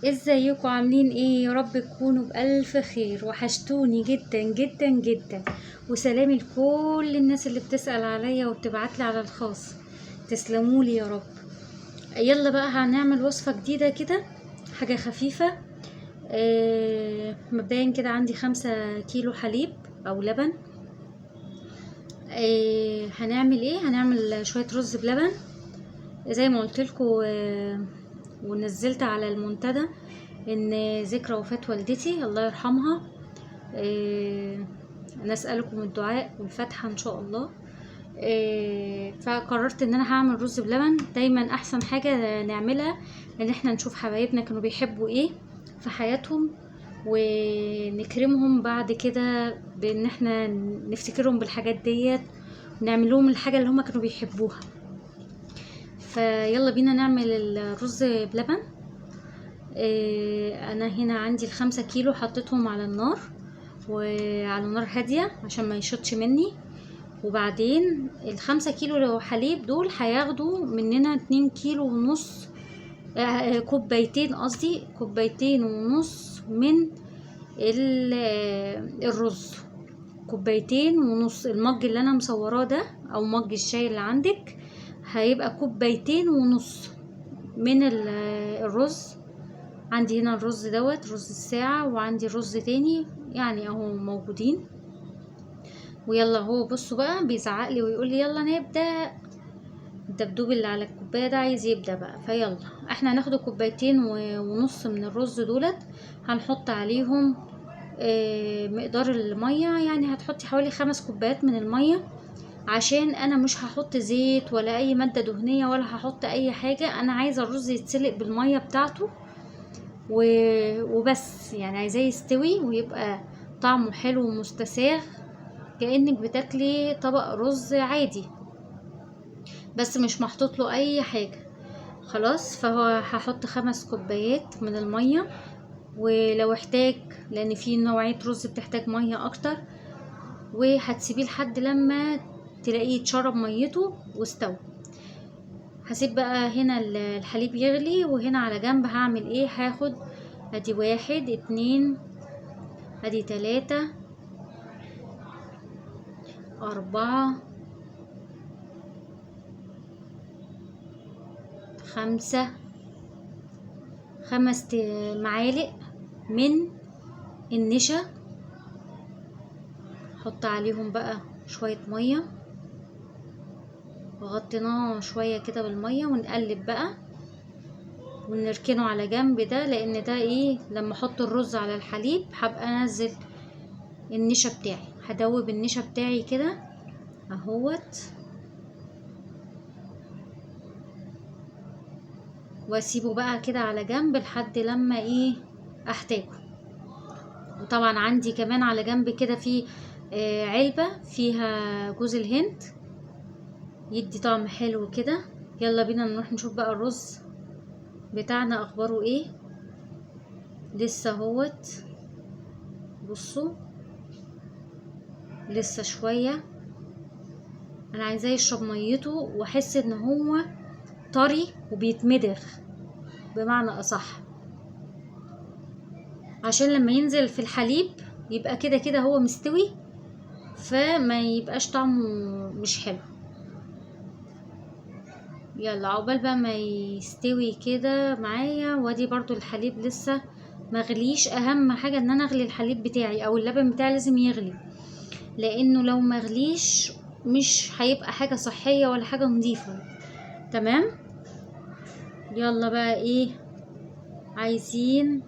ازيكم عاملين ايه؟ يا رب تكونوا بألف خير. وحشتوني جدا جدا جدا، وسلامي لكل الناس اللي بتسأل عليا وبتبعتلي على الخاص. تسلمولي يا رب. يلا بقى هنعمل وصفة جديدة كده، حاجة خفيفة. مبدئيا كده عندي 5 كيلو حليب او لبن. هنعمل ايه؟ هنعمل شوية رز بلبن زي ما قلت لكم، ونزلت على المنتدى ان ذكرى وفاة والدتي الله يرحمها. نسألكم الدعاء والفاتحة ان شاء الله. فقررت ان انا هعمل رز بلبن. دايما احسن حاجة نعملها ان احنا نشوف حبايبنا كانوا بيحبوا ايه في حياتهم، ونكرمهم بعد كده بان احنا نفتكرهم بالحاجات ديت ونعمل لهم الحاجة اللي هما كانوا بيحبوها. فيلا بينا نعمل الرز بلبن. انا هنا عندي 5 كيلو حطيتهم على النار، وعلى نار هادية عشان ما يشطش مني. وبعدين 5 كيلو لو حليب دول هياخدوا مننا اتنين كيلو ونص، كوبايتين قصدي، كوبايتين ونص من الرز، كوبايتين ونص. المج اللي انا مصوراه ده او مج الشاي اللي عندك هيبقى كوبايتين ونص من الرز. عندي هنا الرز دوت رز الساعة، وعندي رز تاني اهو موجودين. ويلا هو بصوا بقى بيزعق لي ويقول لي يلا نبدأ. الدبدوب اللي على الكوباية ده عايز يبدأ بقى. فيلا احنا هناخد كوبايتين ونص من الرز دولت، هنحط عليهم مقدار المية، هتحطي حوالي 5 كوبايات من المية، عشان انا مش هحط زيت ولا اي مادة دهنية ولا هحط اي حاجة. انا عايزة الرز يتسلق بالمية بتاعته وبس، عايزاه يستوي ويبقى طعمه حلو ومستساغ، كأنك بتاكلي طبق رز عادي بس مش محطوط له اي حاجة. خلاص، فهو هحط 5 كوبايات من المية، ولو احتاج، لان في نوعية رز بتحتاج مية اكتر، وهتسيبيه لحد لما تلاقيه اتشرب ميته واستوى. هسيب بقى هنا الحليب يغلي، وهنا على جنب هعمل ايه؟ هاخد ادي 1 2 ادي 3 4 5، 5 معالق من النشا. حط عليهم بقى شوية مية، وغطيناه شوية كده بالمية، ونقلب بقى ونركنه على جنب ده، لان ده ايه، لما احط الرز على الحليب هبقى انزل النشا بتاعي، هدوب النشا بتاعي كده اهوت، واسيبه بقى كده على جنب لحد لما ايه احتاجه. وطبعا عندي كمان على جنب كده في علبة فيها جوز الهند يدي طعم حلو كده. يلا بينا نروح نشوف بقى الرز بتاعنا اخباره ايه. لسه اهوت، بصوا لسه شوية، انا عايزاه يشرب ميته واحس ان هو طري وبيتمدغ بمعنى اصح، عشان لما ينزل في الحليب يبقى كده كده هو مستوي، فما يبقاش طعمه مش حلو. يلا عقبال بقى ما يستوي كده معايا. وادي برضو الحليب لسه مغليش. اهم حاجة ان انا اغلي الحليب بتاعي او اللبن بتاعي، لازم يغلي، لانه لو مغليش مش هيبقى حاجة صحية ولا حاجة نظيفة. تمام، يلا بقى ايه عايزين،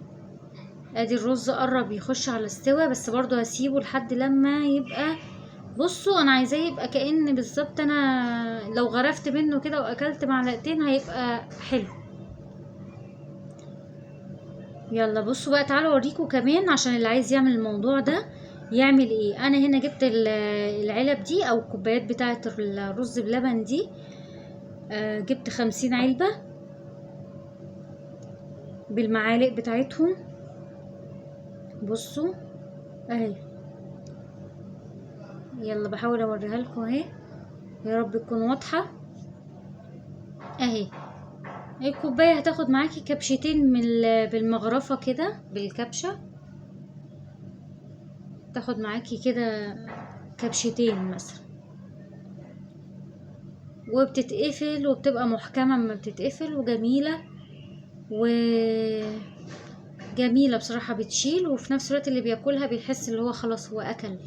ادي الرز قرب يخش على السوا، بس برضو هسيبه لحد لما يبقى، بصوا انا عايزاه يبقى كأن بالظبط انا لو غرفت منه كده واكلت معلقتين هيبقى حلو. يلا بصوا بقى، تعالوا اوريكم كمان عشان اللي عايز يعمل الموضوع ده يعمل ايه. انا هنا جبت العلب دي او الكوبايات بتاعه الرز بلبن دي، جبت 50 علبة بالمعالق بتاعتهم. بصوا اهي، يلا بحاول اوريها لكم اهي، يا رب تكون واضحة اهي. الكوباية هتاخد معاكي كبشتين من بالمغرفة كده، بالكبشة تاخد معاكي كده كبشتين مثلا، وبتتقفل وبتبقى محكمة اما بتتقفل، وجميلة وجميلة بصراحة، بتشيل وفي نفس الوقت اللي بياكلها بيحس اللي هو خلاص هو اكل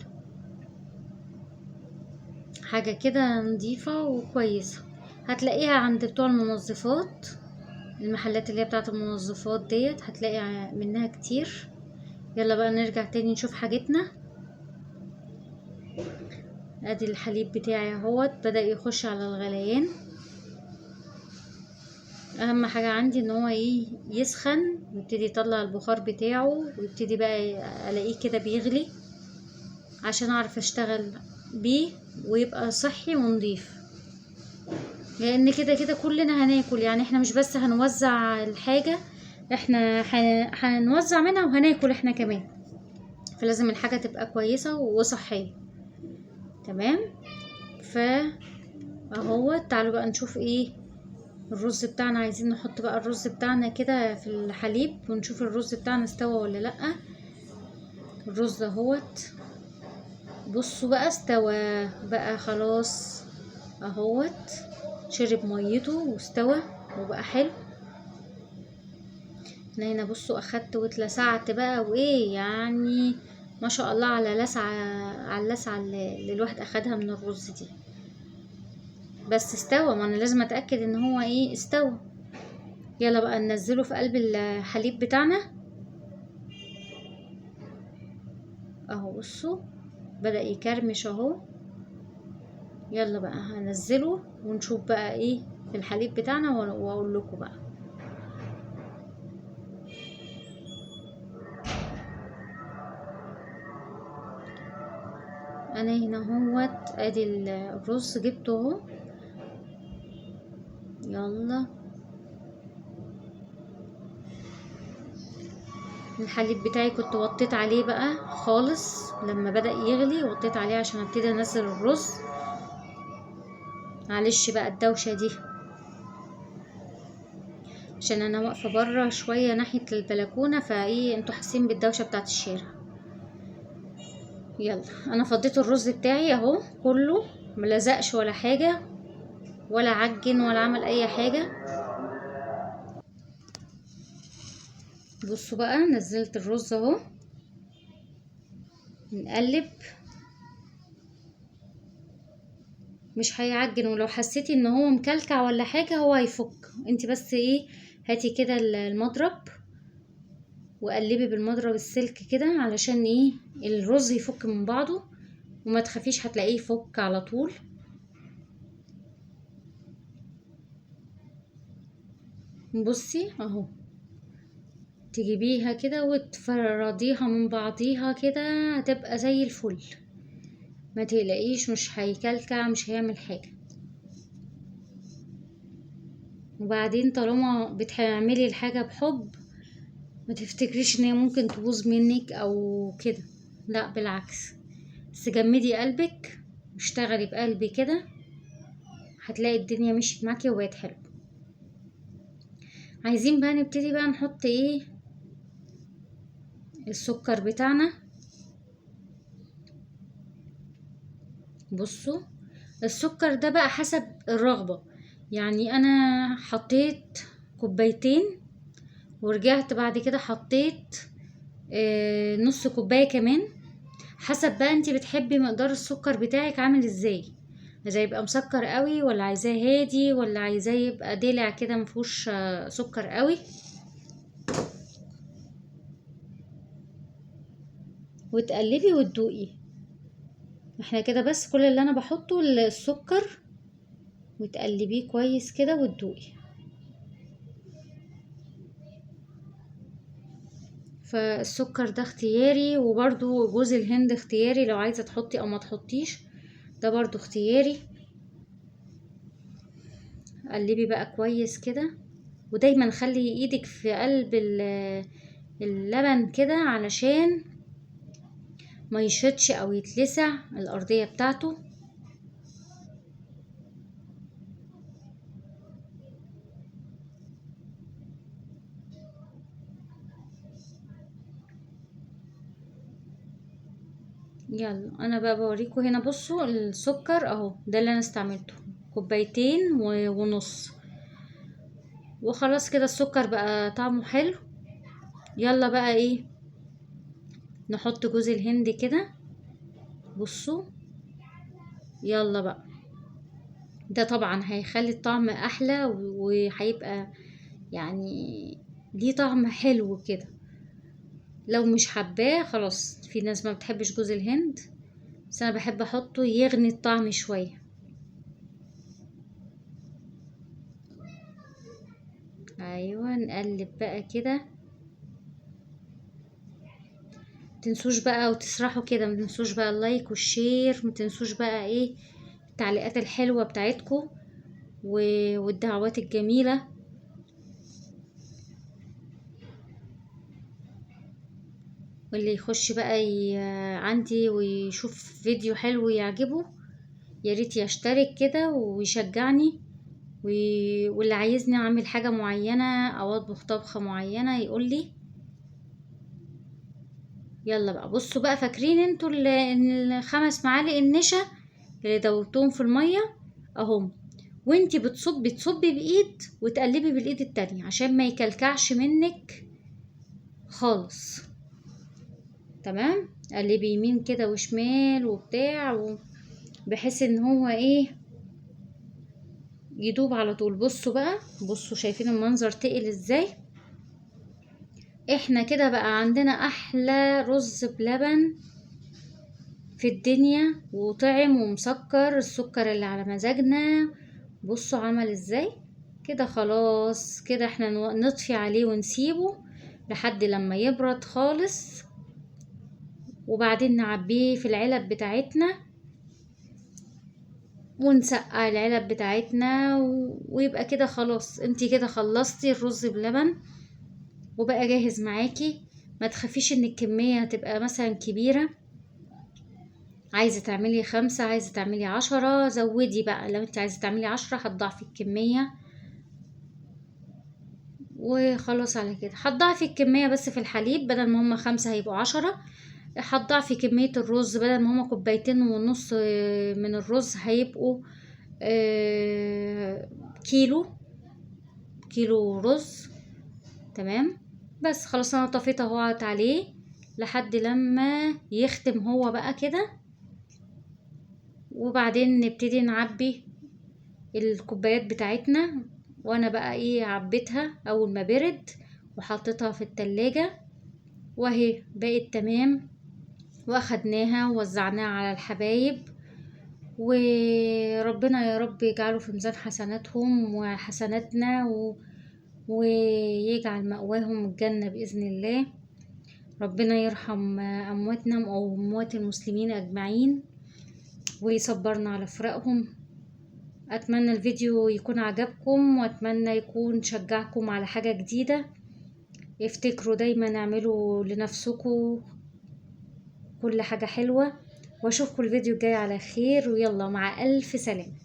حاجة كده نظيفة وكويسة. هتلاقيها عند بتوع المنظفات، المحلات اللي هي بتاعت المنظفات ديت هتلاقي منها كتير. يلا بقى نرجع تاني نشوف حاجتنا. ادي الحليب بتاعي اهوت بدأ يخش على الغليان. اهم حاجة عندي ان هو ايه، يسخن ويبتدي يطلع البخار بتاعه، ويبتدي بقى الاقيه كده بيغلي عشان اعرف اشتغل بيه ويبقى صحي ونضيف، لان كده كده كلنا هناكل. احنا مش بس هنوزع الحاجة، احنا هنوزع منها وهناكل احنا كمان، فلازم الحاجة تبقى كويسة وصحية. تمام. اهو تعالوا بقى نشوف ايه الرز بتاعنا. عايزين نحط بقى الرز بتاعنا كده في الحليب ونشوف الرز بتاعنا استوى ولا لأ. الرز اهوت، بصوا بقى استوى بقى خلاص اهوت، شرب ميته واستوى وبقى حلو. انا هنا بصوا اخدت واتلسعت بقى، وايه ما شاء الله على لسعة، على اللسعة اللي الواحد اخدها من الرز دي. بس استوى، ما انا لازم اتاكد ان هو ايه استوى. يلا بقى ننزله في قلب الحليب بتاعنا اهو. بصوا بدأ يكرمش اهو. يلا بقى هنزله ونشوف بقى ايه في الحليب بتاعنا واقول لكم بقى. انا هنا اهوت ادي الرز جبته اهو. يلا الحليب بتاعي كنت وطيت عليه بقى خالص لما بدأ يغلي، وطيت عليه عشان ابتدي انزل الرز. معلش بقى الدوشة دي عشان انا واقفة بره شوية ناحية البلكونة، فايه انتوا حاسين بالدوشة بتاعت الشارع. يلا انا فضيت الرز بتاعي اهو كله، ملزقش ولا حاجة ولا عجن ولا عمل اي حاجة. بصوا بقى نزلت الرز اهو، نقلب مش هيعجن، ولو حسيتي ان هو مكلكع ولا حاجة هو هيفك. انت بس ايه هاتي كده المضرب وقلبي بالمضرب السلك كده علشان ايه الرز يفك من بعضه، وما تخافيش هتلاقيه يفك على طول. بصي اهو تجيبيها كده وتفرديها من بعضيها كده، هتبقى زي الفل، ما تقلقيش مش هيكلكع مش هيعمل حاجة. وبعدين طالما بتعملي الحاجة بحب ما تفتكريش ان هي ممكن تبوظ منك او كده، لا بالعكس، بس جمدي قلبك واشتغلي بقلبي كده، هتلاقي الدنيا مشيت معاكي وبقت حلوه. عايزين بقى نبتدي بقى نحط ايه السكر بتاعنا. بصوا السكر ده بقى حسب الرغبة، انا حطيت كوبايتين ورجعت بعد كده حطيت نص كوباية كمان، حسب بقى انتي بتحبي مقدار السكر بتاعك عامل ازاي، عايزاه يبقى مسكر قوي ولا عايزاه هادي ولا عايزاه يبقى دلع كده مفيهوش سكر قوي. وتقلبي وتدوقي. احنا كده بس كل اللي انا بحطه السكر، وتقلبيه كويس كده وتدوقي. فالسكر ده اختياري، وبرده جوز الهند اختياري لو عايزة تحطي او ما تحطيش، ده برده اختياري. قلبي بقى كويس كده، ودايما خلي ايدك في قلب اللبن كده علشان ما يشطش او يتلسع الارضية بتاعته. يلا انا بقى بوريكم هنا. بصوا السكر اهو، ده اللي انا استعملته، كوبايتين ونص، وخلاص كده السكر بقى طعمه حلو. يلا بقى ايه، نحط جوز الهند كده. بصوا يلا بقى، ده طبعا هيخلي الطعم احلى، وهيبقى ليه طعم حلو كده. لو مش حباه خلاص، في ناس ما بتحبش جوز الهند، بس انا بحب احطه يغني الطعم شوية. ايوه نقلب بقى كده. متنسوش بقى وتسرحوا كده، متنسوش بقى ال like وال share، متنسوش بقى ايه التعليقات الحلوة بتاعتكم والدعوات الجميلة. واللي يخش بقى عندي ويشوف فيديو حلو يعجبه يا ريت يشترك كده ويشجعني، واللي عايزني اعمل حاجة معينة او اطبخ طبخة معينة يقول لي. يلا بقى بصوا بقى، فاكرين انتوا ال5 معالق النشا اللي دوبتهم في المية اهم، وانتي بتصبي بايد وتقلبي بالايد التانية عشان ما يكلكعش منك خالص. تمام، قلبي يمين كده وشمال وبتاع بحيث ان هو ايه يدوب على طول. بصوا بقى، بصوا شايفين المنظر تقل ازاي؟ احنا كده بقى عندنا احلى رز بلبن في الدنيا، وطعم ومسكر، السكر اللي على مزاجنا. بصوا عمل ازاي كده. خلاص كده احنا نطفي عليه ونسيبه لحد لما يبرد خالص، وبعدين نعبيه في العلب بتاعتنا ونسقع العلب بتاعتنا ويبقى كده خلاص. انتي كده خلصتي الرز بلبن وبقى جاهز معاكي. ما تخافيش ان الكمية هتبقى مثلا كبيرة، عايزة تعملي 5، عايزة تعملي 10، زودي بقى. لو انت عايزة تعملي 10 هتضاعفي الكمية وخلاص. على كده هتضاعفي الكمية بس في الحليب، بدل ما هما 5 هيبقوا 10. هتضاعفي كمية الرز، بدل ما هما كوبايتين ونص من الرز هيبقوا كيلو رز. تمام، بس خلاص انا طفيت اهو عليه لحد لما يختم هو بقى كده، وبعدين نبتدي نعبي الكوبايات بتاعتنا. وانا بقى ايه عبيتها اول ما برد وحطيتها في التلاجة، وهي بقت تمام، واخدناها ووزعناها على الحبايب. وربنا يا رب يجعله في ميزان حسناتهم وحسناتنا، ويجعل مأواهم الجنة بإذن الله. ربنا يرحم أمواتنا وأموات المسلمين أجمعين ويصبرنا على فراقهم. أتمنى الفيديو يكون عجبكم، وأتمنى يكون شجعكم على حاجة جديدة. افتكروا دايما اعملوا لنفسكم كل حاجة حلوة، واشوفكم الفيديو الجاي على خير. ويلا مع ألف سلامة.